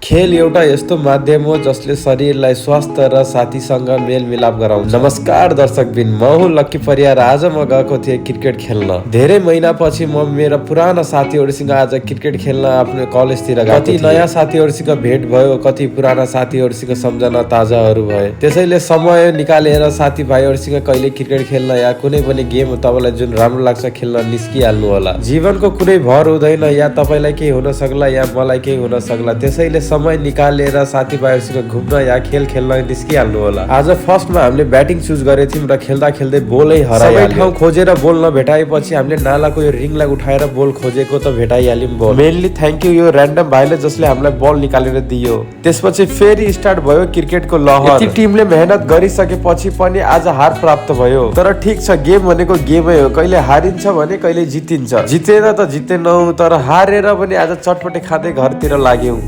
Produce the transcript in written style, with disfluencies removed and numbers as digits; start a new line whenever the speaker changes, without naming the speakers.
खेल एउटा यस्तो माध्यम हो जसले शरीरलाई स्वस्थ र साथीसँग मेलमिलाप गराउँछ। नमस्कार दर्शकबिन, म हुँ लक्की परियार। आज म गएको थिएँ क्रिकेट खेल्न। धेरै महिनापछि म मेरा पुराना साथीहरूसँग आज क्रिकेट खेल्न आफ्नो कलेजतिर गएको थिएँ। कति नयाँ साथीहरूसँग भेट भयो, कति पुराना साथीहरूसँग सम्झना ताजाहरू भए। त्यसैले समय निकालेर साथीभाइहरूसँग कहिले क्रिकेट खेल्न या कुनै पनि गेम तपाईँलाई जुन राम्रो लाग्छ खेल्न निस्किहाल्नु होला। जीवनको कुनै भर हुँदैन, या तपाईँलाई केही हुन सक्ला या मलाई केही हुन सक्ला। त्यसैले समय निकालेर साथीभाइहरूसँग घुम्न या खेल खेल्न निस्किहाल्नु होला। आज फर्स्टमा हामीले ब्याटिङ चुज गरेको थियौँ र खेल्दा खेल्दै बोलै हराइहाल्यौँ। सबै ठाउँ खोजेर बोल नभेटाएपछि हामीले नालाको यो रिङलाई उठाएर बोल खोजेको त भेटाइहाल्यौँ बोल। Mainly thank you yo random भाइले जसले हामीलाई बल निकालेर दियो। त्यसपछि फेरि स्टार्ट भयो क्रिकेटको लहर। यति टिमले मेहनत गरिसकेपछि पनि आज हार प्राप्त भयो। तर ठिक छ, गेम भनेको गेमै हो। कहिले हारिन्छ भने कहिले जितिन्छ। जितेन त जितेनौ, तर हारेर पनि आज चटपटे खाँदै घरतिर लाग्यौँ।